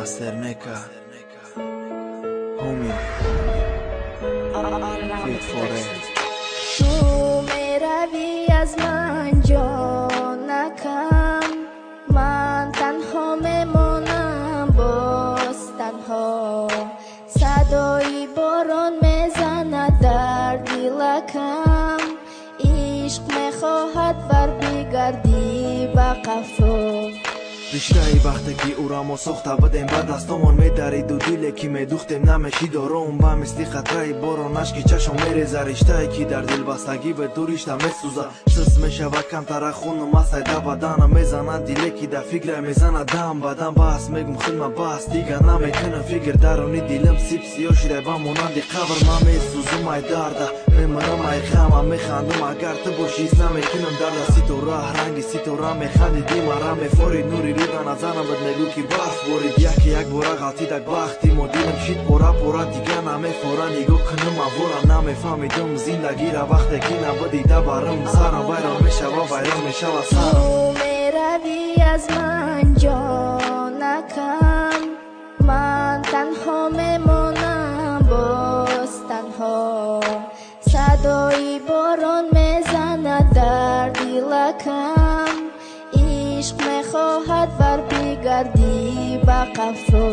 Master Neka, Homie, Fit for it. Ту меравӣ аз ман ҷонакам, ман танҳо мемонам боз танҳо. Садои борон мезанад дар дилакам, ишқ мехоҳад барбигардӣ ба қафо. Риштаи вақте ки ӯра мо сохта будем, ба дастомон медариду диле ки медухтем намешид ором, ба мисли қатраи борон ашки чашм мереза. Риштае ки дар дилбастагӣ бе ту ришта месӯзад, сис мешавад камтара хунум асайда баданам мезанад, диле ки дар фикра мезанад дам ба дам. Бас мегум хидма бас, дига намекунам фикр, даруни дилам сип сиёҳ шуда ба монанди қабр. Ман месӯзум ай дарда, мемирам ай ғама, механдум агар ту бошӣ, ҳис намекунам дарда. Ситора ранги ситора механди, димара мефори нури рӯда назарам бад, мегӯ ки барф борид. Яке як бора ғалтидак бахти мо, дилам шид пора пора, дига намефора. Нигоҳ кунам авора, намефаҳмидум зиндагира вақте ки набудӣ барам. Сарам вайрон мешава, вайрон мешава сарам. Ту меравӣ аз ман ҷонакам, ман танҳо мемонам боз танҳо. Садои борон мезанад дар дилакам, ишқ мехоҳад барбигардӣ ба қафо.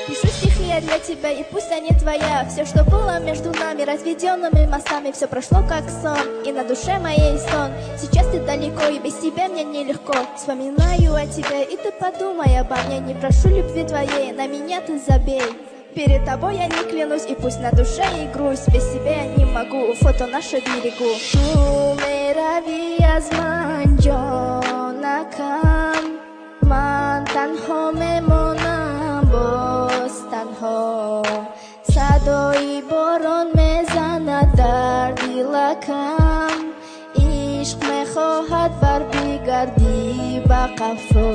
Пишу стихи я для тебя, и пусть они твоя. Все, что было между нами, разведенными мостами, все прошло как сон, и на душе моей стон. Сейчас ты далеко, и без тебя мне нелегко. Вспоминаю о тебе, и ты подумай обо мне. Не прошу любви твоей, на меня ты забей. Перед тобой я не клянусь, и пусть на душе и грусть. Без тебя я не могу, фото наше берегу. Ту меравӣ аз ман ҷонакам, ман танҳо мемонам боз танҳо. Садои борон мезанад дар дилакам, ишқ мехоҳад барбигардӣ ба қафо.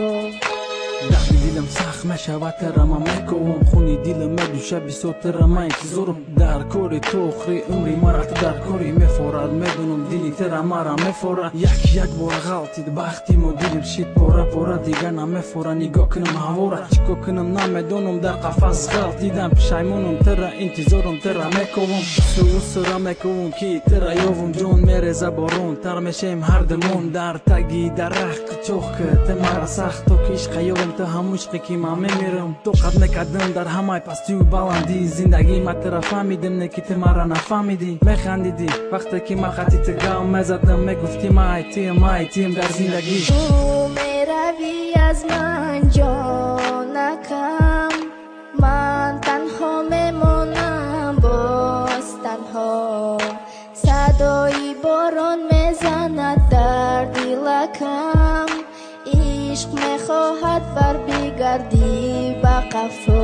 Дарди дилам сахт мешавад, тара ман мековам, хуни дилам медӯша бисёр, тара ман интизорам. Дар кори ту охири умри мара ту дар кори мефорад, медонам дили тара мара мефорад. Як як бора ғалтид бахти мо, дилим шид пора пора, дига намефора. Нигоҳ кунам ҳавора, чӣ кор кунам намедонам, дар қафас ғалтидам, пушаймонам, тара интизорам, тара мековам, сӯсура мековам ки тара ёвам. Ҷон мереза борон, тар мешем ҳардумон дар таги дарахт. Қичоқ ки ту мара сахт, то ки ишқа ёвам, ту ҳамун ишқе ки ман мемирам. Тоқат мекардам дар ҳамаи пастию баландӣ зиндагӣ, ман тура фаҳмидим, не ки ту мара нафаҳмидӣ. Механдидӣ вақте ки ман хати ту гам мезадам, мегуфтӣ ман айтиам, ман айтиам дар зиндагӣ. Ту меравӣ аз ман ҷонакам, ман танҳо мемонам боз танҳо. Садои борон мезанад дар дилакам, ишқ мехоҳад барбигардӣ ба қафо.